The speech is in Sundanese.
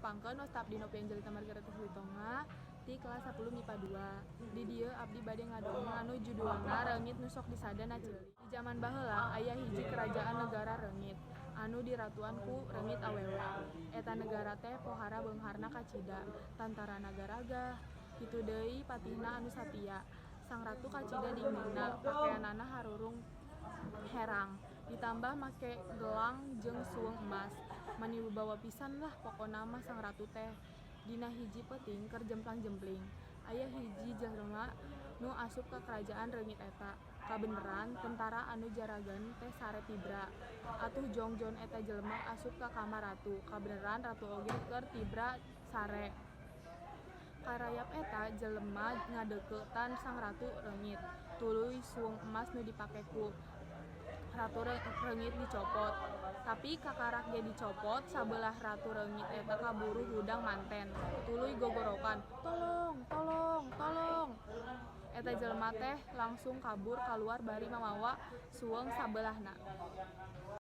Tepangkeun, wasta abdi Novi Angelita Margareta Silitonga ti kelas 10 MIPA 2. Di dieu abdi bade ngadongeng anu judulna Reungit Nu Sok Disada na Ceuli. Di jaman baheula aya hiji kerajaan negara reungit anu diratuan ku reungit awewe. Eta negara teh pohara beungharna kacida, tantarana garagah, kitu deui patihna anu satia. Sang ratu kacida dingdingna, pakeanana harurung herang, ditambah make gelang jeung suweung emas. Mani wibawa pisan lah pokona mah sang ratu teh. Dina hiji peuting keur jemplang-jempling, aya hiji jelema nu asup ka kerajaan reungit eta. Kabeneran tentara anu jaragan teh sare tibra. Atuh jongjon eta jelema asup ka kamar ratu, kabeneran ratu oge keur tibra sare. Karayap eta jelema ngadeuketan sang ratu reungit, tuluy suweung emas nu dipake ku ratu reungit dicopot. Tapi kakarak ge dicopot, sabelah ratu reungit eta kaburu hudang manten, tuluy gogorowokan, "Tolong, tolong, tolong!" Eta jelema teh langsung kabur kaluar bari mamawa suweung sabelahna.